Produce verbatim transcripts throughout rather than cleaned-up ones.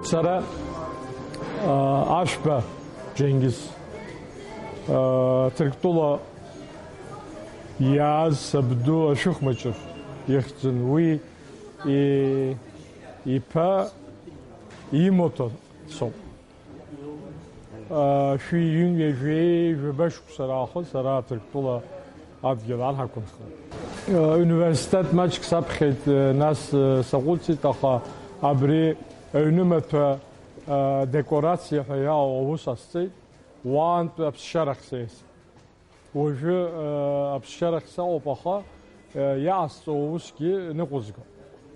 Сара, аа, Ашәба Џьенгиз, аа, Ҭырқәтәыла иааз сабду ашәыхәмаҷыр ихьӡын, уи и-, иԥа имоҭа соуп. Шәи ҩынҩажәи жәаба шықәса раахыс ара Ҭырқәтәыла адгьыл ар ҳақәынхеит. Университет маҷк саԥхьеит, нас саҟәыҵит, аха абри аҩнымаҭәа декорациа ҳәа иаау аус ҟасҵеит, уаантәи аԥсшьарахь сеис. Уажәы, э, аԥсшьарахь саҟоуп, аха, э, иаасҵо аусгьы ныҟәызго.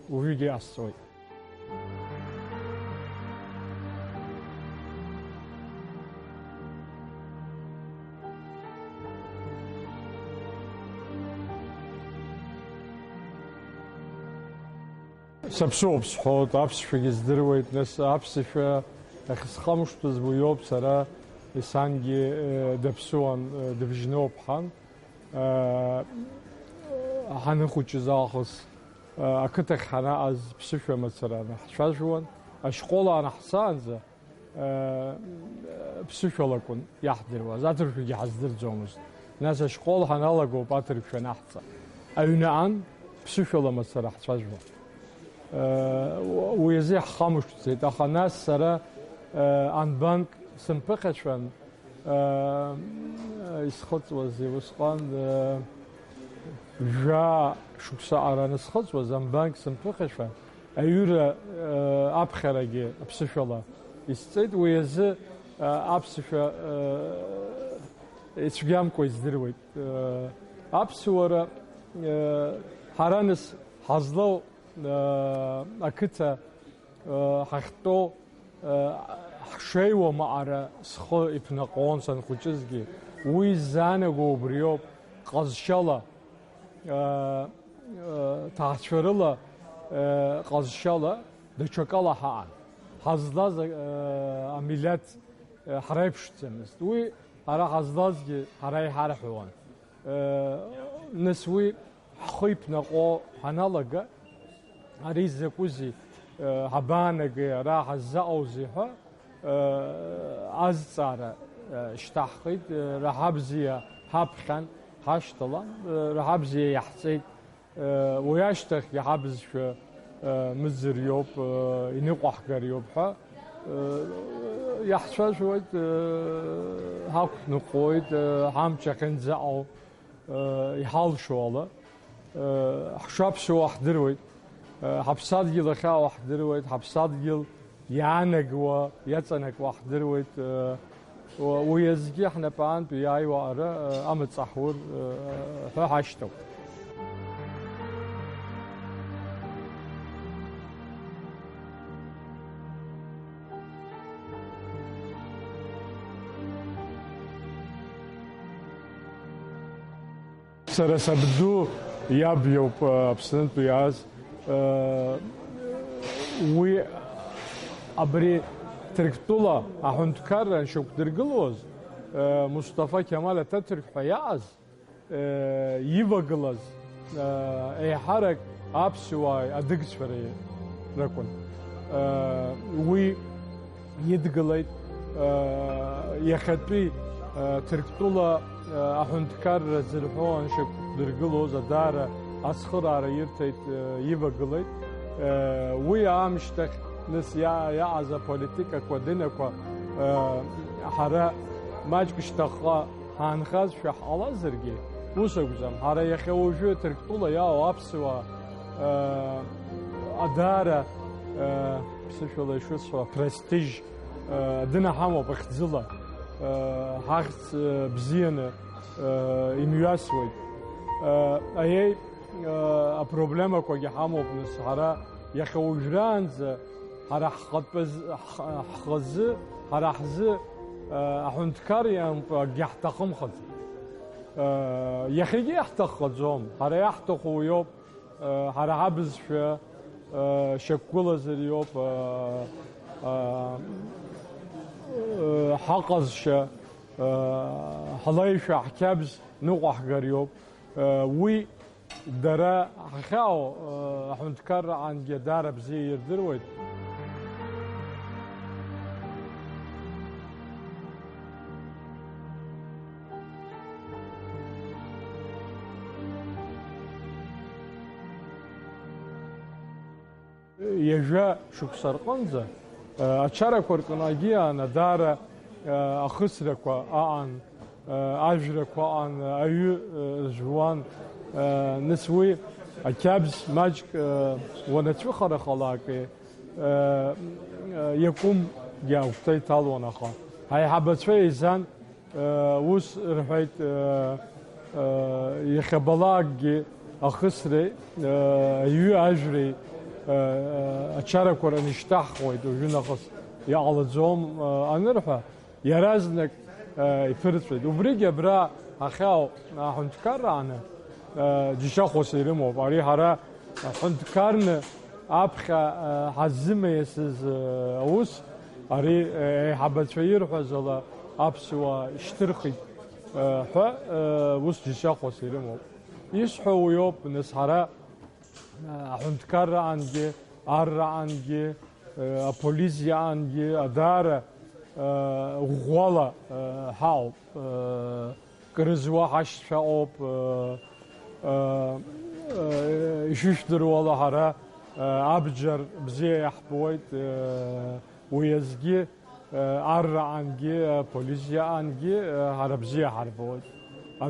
Уажәыгьы иаасҵуеит. Саԥсуоуп сҳәоит, аԥсшәагьы здыруеит, нас аԥсшәа ахьысхамышҭыз уиоуп, сара есангьы, э, даԥсуан, э, дыбжьноуп ҳан. Э, ҳаныхәыҷыз аахыс, э, ақыҭахь ҳанаҟаз ԥсышәа мацара анаҳцәажәуан, ашкол аанаҳцаанӡа, э, ԥсышәалакәын иаҳдыруаз, аҭырқәагьы ҳаздырӡомызт. Нас ашкол ҳаналагоуп аҭырқәшәа анаҳҵа. Аҩны аан, ԥсышәала мацара ҳцәажәон. Э, уи азы иаҳхамышҭӡеит, аха нас сара, э, анбанк сымԥыхьашәан, э, исхыҵуазеи усҟан, э, жәа шықәса араны схыҵуаз, анбанк сымԥыхьашәан, аҩыра, э, аԥхьарагьы аԥсышәала исҵеит, уи азы, э, аԥсышәа, э, ицәгьамкәа издыруеит. Э, аԥсуара, э, ҳара нас ҳазлоу, э, ақыҭа, э, ҳахьтәоу, э, ҳшеиуам аҟара схы иԥнаҟон санхәыҷызгьы. Уи ззаанаго убриоуп, ҟазшьала, э, э, ҭаацәарыла, э, ҟазшьала, даҽакала ҳаан. Ҳазлаз, э, амилаҭ, э, ҳреиԥшӡамызт. Уи ҳара ҳазлазгьы ҳара иҳарҳәауан. Э, нас уи ҳхы иԥнаҟо ҳаналага, ари закәызеи, э, ҳабаанагеи, ара ҳаззаҟоузеи ҳәа, э, азҵаара, э, шьҭаҳхит, э, Раҳабзиа ҳаԥхьан, ҳашьҭалан, э, Раҳабзиа иаҳҵеит, э, уи ашьҭахь иаҳа бызшәа, э, мыӡырҩоуп, э, иныҟәаҳгариоуп ҳәа, э, иаҳцәажәоит, э, ҳақәныҟәоит, э, ҳамч ахьынӡаҟоу, э, иҳалшо ала, э, ҳшаԥсуа ҳдыруеит, э, ҳаԥсадгьыл ахьаауа ҳдыруеит, ҳаԥсадгьыл иаанагуа, иаҵанакуа ҳдыруеит, э, уа-, уи азгьы ҳнапаантә иааиуа ара, э, амаҵ аҳур, э, ҳәа ҳашьҭоуп. Сара сабду иаб иоуп, э, Аԥснынтәи иааз. Э, уи абри Ҭырқәтәыла аҳәынҭқарра аншьақәдыргылоз, э, Мусҭафа Қьамал Аҭаҭырқә ҳәа иааз, э, ивагылаз, э, еиҳарак аԥсуааи адыгцәареи ракәын. Э, уи идгылеит, э, иахьатәи, э, Ҭырқәтәыла, э, аҳәынҭқарра зырҳәо аншьақәдыргылоз адаара ацхыраара ирҭеит, э, ивагылеит. Э, уи аамышьҭахь нас иа-, иааз аполитикақәа дынақәа, э, ҳара маҷк шьҭахьҟа ҳаанхазшәа ҳҟалазаргьы, ус акәӡам. Ҳара иахьа уажәы Ҭырқәтәыла иаау аԥсуаа, э, адаара, э, ԥсышәала ишысҳәо, престиж, э, дынаҳамоуп ахьӡыла, э, ҳахьӡ, э, бзианы, э, имҩасуеит. Э, аиеи, э, апроблемақәагьы ҳамоуп, нас, ҳара иахьа уажәраанӡа ҳара ҳхатәаз-, ҳ-, ҳхазы, ҳара ҳзы, э, аҳәынҭқар иамтәу акгьы ҳҭахымхаӡеит. Э, иахьагьы иаҳҭаххаӡом, ҳара иаҳҭаху уиоуп, э, ҳара ҳабызшәа, э, шьақәгылазар иоуп, э, э, э, ҳаҟазшьа, э, ҳлеишәа, ҳқьабз ныҟәаҳгар иоуп. Э, уи Дара ҳахьаау, э, аҳәынҭқарраҟангьы даара бзиа ирдыруеит. Ҩажәа шықәса рҟынӡа, э, ачарақәа рҟны агьиаан даара, э, ахысрақәа аан, э, ажәрақәа аан, аҩы, э, ржәуан, э, нас уи ақьабз маҷк, э, уанацәыхарахалак, э, э, иакәымгьы агәҭа иҭалон, аха аиҳабацәа еизан, Ус рҳәеит, иахьабалакгьы ахысреи, аҩы ажәреи, ачарақәа рнышьҭаҳхуеит, уажәы нахыс иҟалаӡом анырҳәа, иаразнак иԥырҵәеит. Убригьы абра ахьаау аҳәынҭқарра ааны џьашьахәыс ирымоуп. Ари ҳара ҳҳәынҭқарны аԥхьа, э, ҳаззымеисыз, э, аус, ари, э, аиҳабацәа ирҳәаз ала аԥсуаа шьҭырхит, э, ҳәа, э, ус џьашьахәас ирымоуп. Исҳәо уиоуп, нас ҳара, э, аҳәынҭқарраангьы, арраангьы, э, аполизиаангьы, адаара, э, ӷәӷәала, э, ҳаауп, э, Кыр зуа ҳашьцәа ыҟоуп, ишышәдыруа ала, ҳара абџьар бзиа иаҳбоит, уи азгьы арраангьы, аполизиаангьы ҳара бзиа ҳарбоит.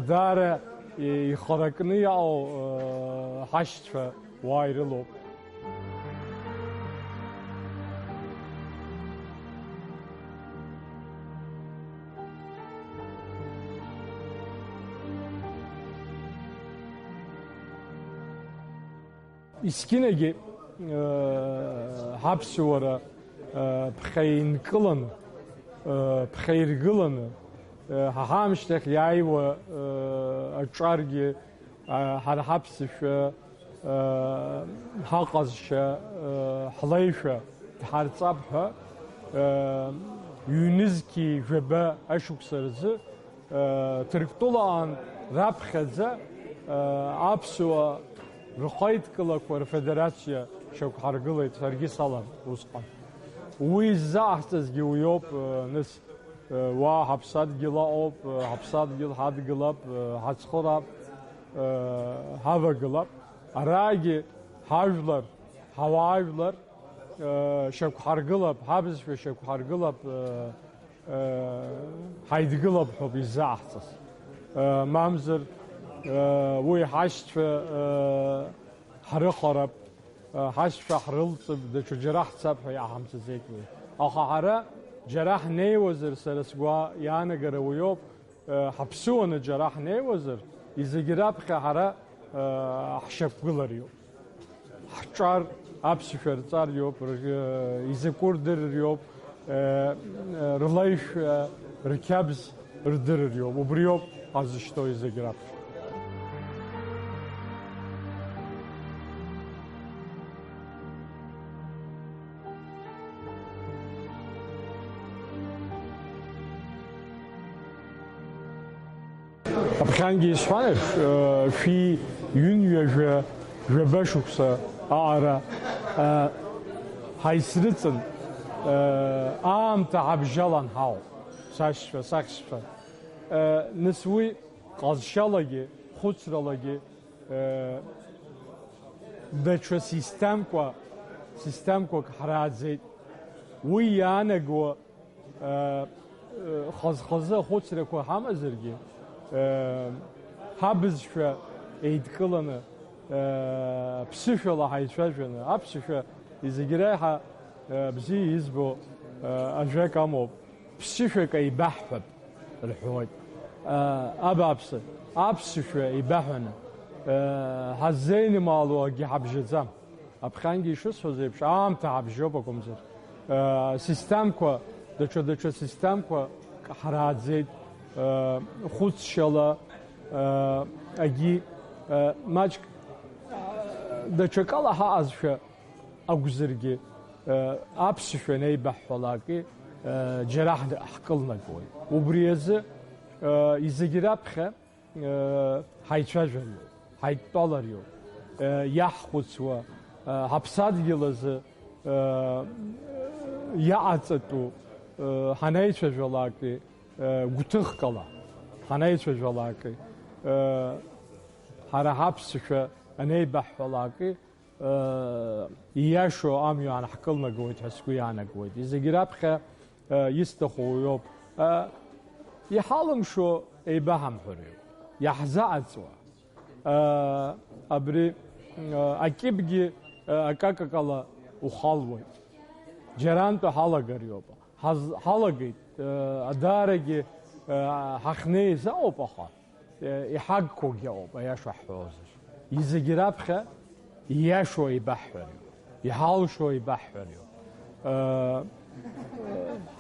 Даара ихаракны иҟоу ҳашьцәа уаа ирылоуп. Есқьынагьы, э, ҳаԥсуара, э, ԥхьа инкыланы, э, ԥхьа иргыланы, э, ҳа ҳаамышьҭахь иааиуа, э, аҿаргьы, э, ҳара ҳаԥсышәа, э, ҳаҟазшьа, э, ҳлеишәа дҳарҵап ҳәа, э, ҩнызқьи жәаба ашықәса рзы, Ҭырқәтәылаҟан раԥхьаӡа, аԥсуа рхеидкылақәа рфедерациа шьақәҳаргылеит, саргьы салан усҟан. Уи ззаҟаҳҵазгьы уиоуп, нас, уа ҳаԥсадгьыл аҟоуп, ҳаԥсадгьыл ҳадгылап, ҳацхыраап, ҳавагылап. Араагьы ҳажәлар, ҳауаажәлар, шьақәҳаргылап, ҳабызшәа шьақәҳаргылап, ҳаидгылап ҳәоуп иззаҳҵаз. Мамзар, уи ҳашьцәа ҳрыхарап, ҳашьцәа ҳрылҵып, даҽа џьара ҳцап ҳәа иаҳамҵаӡеит уи. Аха ҳара џьара ҳнеиуазар, сара сгәы иаанагара уиоуп, ҳаԥсуаны џьара ҳнеиуазар, изегьы раԥхьа ҳара ҳшьақәгылариоуп. Ҳҿар, аԥсышәа рҵар иоуп, р-, изакәу рдырыр иоуп, э, э, рлеишәа, рқьабз рдырыр иоуп. Убри иоуп ҳазышьҭоу зегь раԥхьа. Аԥхьангьы исҳәан еиԥш, э, шәи ҩынҩажәа жәаба шықәса аҟара, э, ҳаицрыҵын, э, аамҭа ҳабжьалан ҳауп, сашьцәа, сахьшьцәа. Э, нас уи ҟазшьалагьы, хәыцралагьы, э, даҽа системқәа, системқәак ҳрааӡеит. Уи иаанаго Хаз-хазы ахәыцрақәа ҳамазаргьы, ҳабызшәа еидкыланы, ԥсышәала ҳаицәажәаны, аԥсышәа зегь реиҳа бзиа избо ажәак амоуп, ԥсышәак еибаҳҳәап рҳәоит. Абааԥсы, аԥсышәа еибаҳәаны ҳаззеинымаало акгьы ҳабжьаӡам. Аԥхьангьы ишысҳәоз еиԥш, аамҭа ҳабжьоуп акәымзар. Э, системқәа, даҽа-даҽа системқәа ҳрааӡеит, э, хәыцшьала, э, агьи, э, маҷк, э, даҽакала ҳаҟазшәа акәзаргьы, э, аԥсышәа анеибаҳҳәалаки, э, џьара ҳ-, ҳкылнагоит. Убри азы, э, изегь раԥхьа, ҳаицәажәариоуп, ҳаидтәалариоуп, иаҳхәыцуа, ҳаԥсадгьыл азы иаҟаҵатәу ҳанеицәажәалаки, гәҭыхк ала ҳанеицәажәалаки, ҳара ҳаԥсышәа анеибаҳҳәалаки, Ииашоу амҩа ааҳкылнагауеит ҳәа сгәы иаанагоит. Зегьы раԥхьа исҭаху уиоуп. Иҳалымшо еибаҳамҳәариоуп, иаҳзаҟаҵуа. Абри акьыԥгьы акакакала ухалуеит. Џьарантәи ҳалагариоуп. Ҳаз-, ҳалагеит, адаарагьы ҳахьнеиз ауп, аха иҳагқәоугьы ауп, аиаша ҳҳәозар. Изегьы раԥхьа ииашоу еибаҳҳәариоуп, иҳалшо еибаҳҳәариоуп.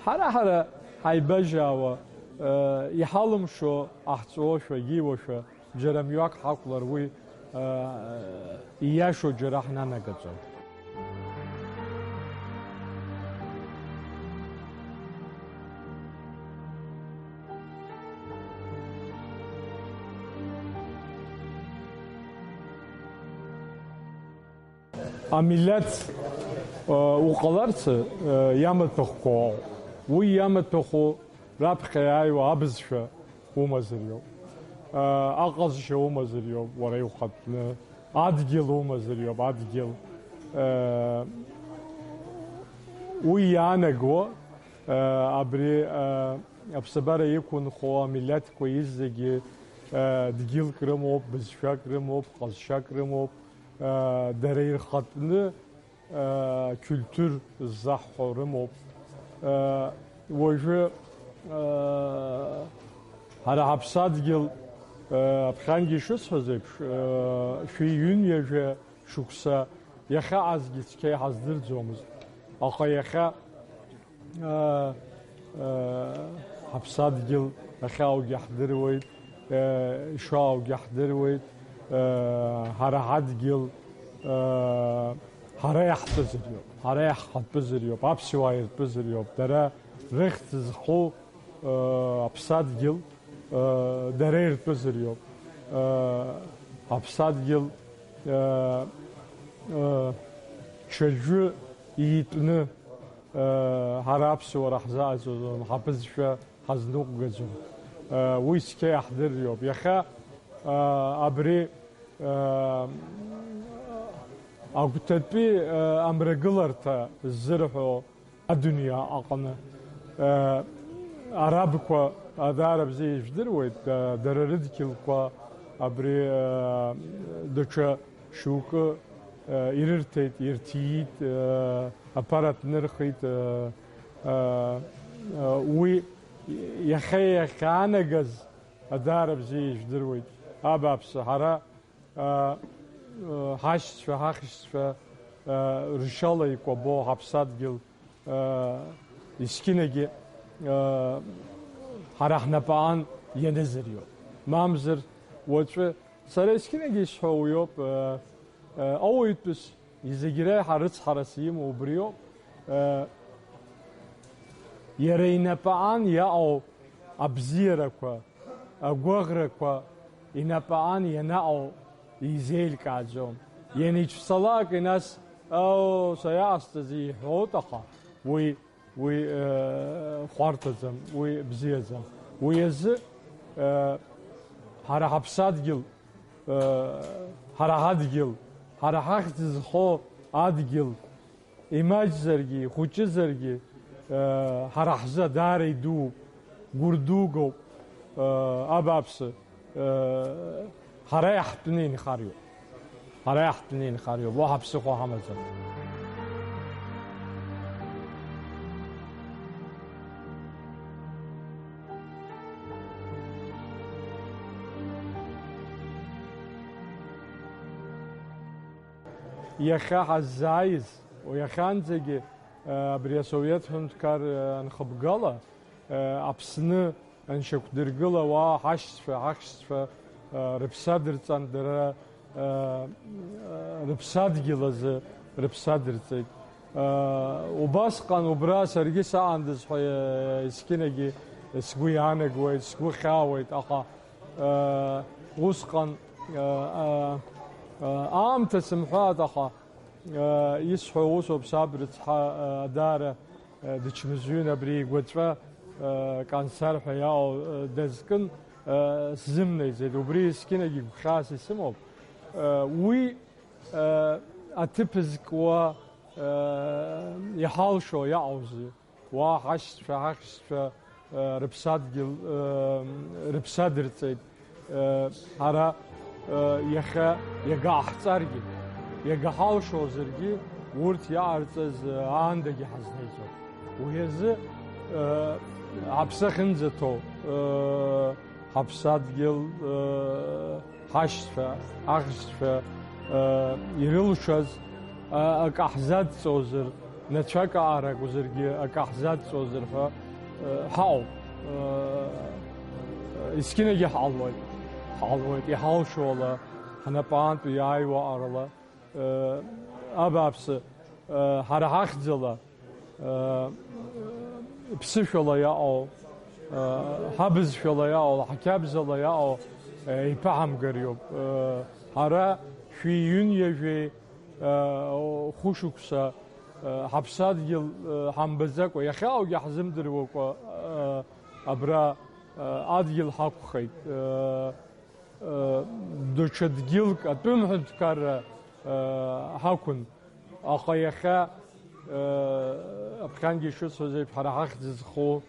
Ҳара-ҳара ҳаибажьаауа, иҳалымшо ҟаҳҵошәа, егьиуашәа, џьара мҩак ҳақәлар уи, ииашоу џьара ҳнанагаӡом. Амилаҭ, э, уҟаларц, э, иамаҭәахәқәоу, уи иамаҭәахәу раԥхьа иааиуа абызшәа умазар иоуп. Э, аҟазшьа умазар иоуп, уара иухатәны, адгьыл умазар иоуп, адгьыл. Э, уи иаанаго, э, абри, э, аԥсабара иқәынхо амилаҭқәа изегьы, э, дгьылк рымоуп, бызшәак рымоуп, ҟазшьак рымоуп. Дара ирхатәны, культур ззаҳҳәо рымоуп. Уажәы ҳара ҳаԥсадгьыл, аԥхьангьы ишысҳәаз еиԥш, шәи ҩынҩажәа шықәса иахьаазгьы цқьа иҳаздырӡомызт. Аха иахьа Ҳаԥсадгьыл ахьааугьы ҳдыруеит, ишааугьы ҳдыруеит, ҳара ҳадгьыл, ҳара иаҳтәызар иоуп, ҳара иаҳхатәызар иоуп, аԥсуаа иртәызар иоуп, дара рыхьӡ зху аԥсадгьыл дара иртәызар иоуп, аԥсадгьыл ҽаӡәы итәны ҳара аԥсуара ҳзааӡом, ҳабызшәа ҳазныҟәгаӡом. Уи цқьа иаҳдырриоуп. Иахьа абри агәҭатәи амрагыларҭа ззырҳәо адунеи аҟны арабқәа даара бзиа ижәдыруеит, дара рыдгьылқәа абри даҽа шьоукы ирырҭеит, ирҭиит, аԥара ҭнырхит. Уи иахьа иахьаанагаз даара бзиа ижәдыруеит. Абааԥсы, ҳара ҳашьцәа, ҳахьшьцәа ршьала икәабо ҳаԥсадгьыл, есқьынагьы ҳара ҳнапаан ианызар иоуп. Мамзар, уаҵәы Сара есқьынагьы исҳәо уиоуп, э, э, ауаҩытәыс изегь реиҳа рыцҳарас имоу убриоуп, э, иара инапаан иаҟоу абзиарақәа, агәаӷрақәа инапаан ианаҟоу изеилкааӡом. Ианицәцалак, инас, Ау, са иаҟасҵаз иҳәоит, аха уи Уи, э, хәарҭаӡам, уи бзиаӡам. Уи азы, э, ҳара ҳаԥсадгьыл, э, ҳара ҳадгьыл, ҳара ҳахьӡ зхо адгьыл, имаҷзаргьы, ихәыҷызаргьы, э, ҳара ҳзы даара идууп, гәырдугоуп, э, абааԥсы. Ҳара иаҳтәны инхариоуп. Ҳара иаҳтәны инхариоуп. Уаҳа ԥсыхәа ҳамаӡам. Иахьа ҳаззааиз, иахьанӡагьы, абри асовет ҳәынҭқар анхыбгала, Аԥсны аншьақәдыргыла ауаа ҳашьцәа, ҳахьшьцәа, рыԥсы адырҵан, дара, рыԥсадгьыл азы рыԥсы адырҵеит. Убасҟан убра саргьы саандаз ҳәа, есқьынагьы сгәы иаанагоит, сгәы хьаауеит, аха, усҟан, аамҭа сымҳәааит, аха, исҳәо усоуп, саб рыцҳа, даара дычмазаҩын, абри игәаҵәа, канцар ҳәа иаау, дазкын, сзымнаиӡеит. Убри есқьынагь игәхьаас исымоуп. Уи, Аҭыԥ зкуа, э, иҳалшо иаҟоузеи? Уа ҳашьцәа, ҳахьшьцәа, э, рыԥсадгьыл, э, рыԥсадырҵеит. Э, ҳара, э, иахьа иага ҟаҳҵаргьы, иага ҳалшозаргьы, урҭ иаҟарҵаз, э, аандагьы ҳазнеиӡом. Уи азы, э, ҳаԥсы ахьынӡаҭоу, э, ҳаԥсадгьыл, э, ҳашьцәа, ахьшьцәа, э, ирылшаз, э, акы ҳзадҵозар, нацәак аара акәзаргьы акы ҳзадҵозар ҳәа, э, ҳаҟоуп. Э, есқьынагьы ҳҟалоит. Ҳҟалоит, иҳалшо ала, ҳнапаантәи иааиуа арала, э, абааԥсы, э, ҳара ҳахьӡала, ԥсышәала иаҟоу, ҳабызшәала иаҟоу, ҳқьабзала иаҟоу еиԥаҳамгариоуп. Ҳара шәи ҩынҩажәеи хәышықәса ҳаԥсадгьыл ҳамбаӡакәа, иахьааугьы ҳзымдыруакәа абра адгьыл ҳақәхеит. Даҽа дгьылк, атәым ҳәынҭқарра ҳақәын. Аха иахьа, э, аԥхьангьы ишысҳәоз еиԥш, ҳара ҳахьӡ зху,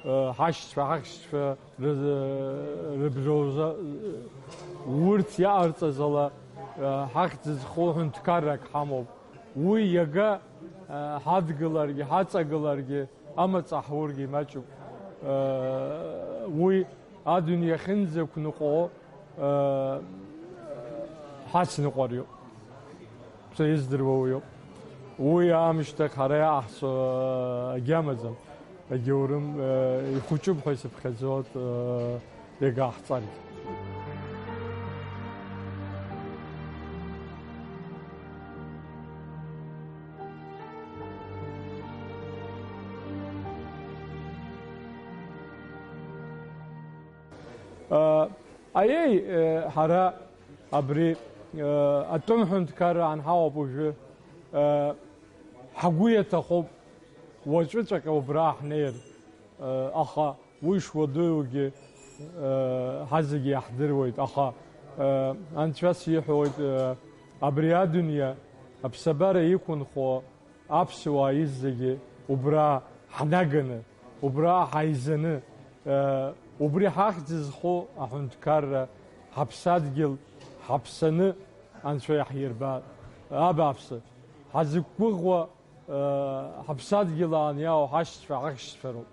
э, ҳашьцәа, ҳахьшьцәа ры-, рыбжоуза, урҭ иаҟарҵаз ала, э, ҳахьӡ зху ҳәынҭқаррак ҳамоуп. Уи иага, э, ҳадгыларгьы, ҳаҵагыларгьы, амаҵ аҳургьы маҷуп. Э, уи адунеи ахьынӡақәныҟәо, э, ҳацныҟәариоуп. Са издыруа уиоуп. Уи аамышьҭахь ҳара иааҳцо, э, агьамаӡам. Агьоурым, э, ихәыҷуп ҳәа исыԥхьаӡоит, э, иагааҳҵаргьы. Э, аиеи, э, ҳара абри, э, атәым ҳәынҭқарра анҳауап уажәы, э, ҳгәы иаҭахуп уаҵәыҵәҟьа убра ҳнеир, э, аха уи шуадаҩугьы, э, ҳазегьы иаҳдыруеит, аха, э, анцәа сиҳәоит, э, абри адунеи аԥсабара иқәынхо аԥсуаа изегьы убра ҳнаганы, убра ҳаизаны, э, убри ҳахьӡ зху аҳәынҭқарра, ҳаԥсадгьыл ҳаԥсаны Анцәа иаҳирба, абааԥсы, ҳазықәгәыӷуа, э, ҳаԥсадгьыл аан иаау ҳашьцәа, ҳахьшьцәа роуп.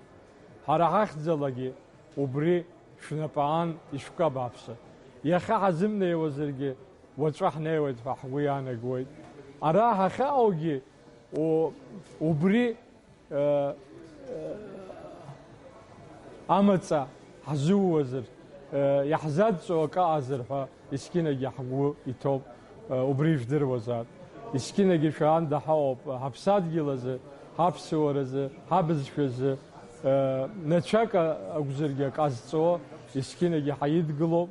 Ҳара ҳахьӡалагьы убри шәнапы аан ишәкы, абааԥсы. Иахьа ҳазымнеиуазаргьы, уаҵәы ҳнеиуеит ҳәа ҳгәы иаанагоит. Ара ҳахьааугьы у-, убри, э, э, амаҵ ҳзууазар, э, иаҳзадҵо акы ыҟазар ҳәа есқьынагьы ҳгәы иҭоуп, э, убри ижәдыруазаап. Есқьынагьы шәаанда ҳауп, ҳаԥсадгьыл азы, ҳаԥсуара азы, ҳабызшәа азы, э, нацәак акәзаргьы ак ҟазҵо, есқьынагьы ҳаидгылоуп.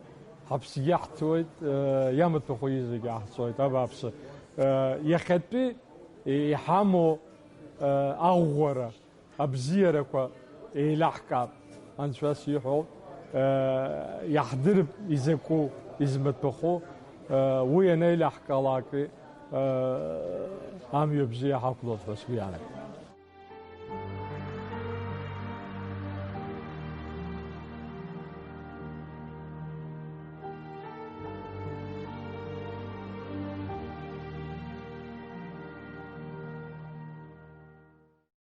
Ҳаԥсгьы ҳҭоит, э, иамаҭәахәы изегьы ҟаҳҵоит, абааԥсы. Э, иахьатәи иҳамоу, э, аӷәӷәара, абзиарақәа еилаҳкаап. Анцәа сиҳәоит, э, иаҳдырп изакәу, измаҭәахәу, э, уи анеилаҳкаалак, э, амҩа бзиа ҳақәлоит ҳәа сгәы иаанагоит.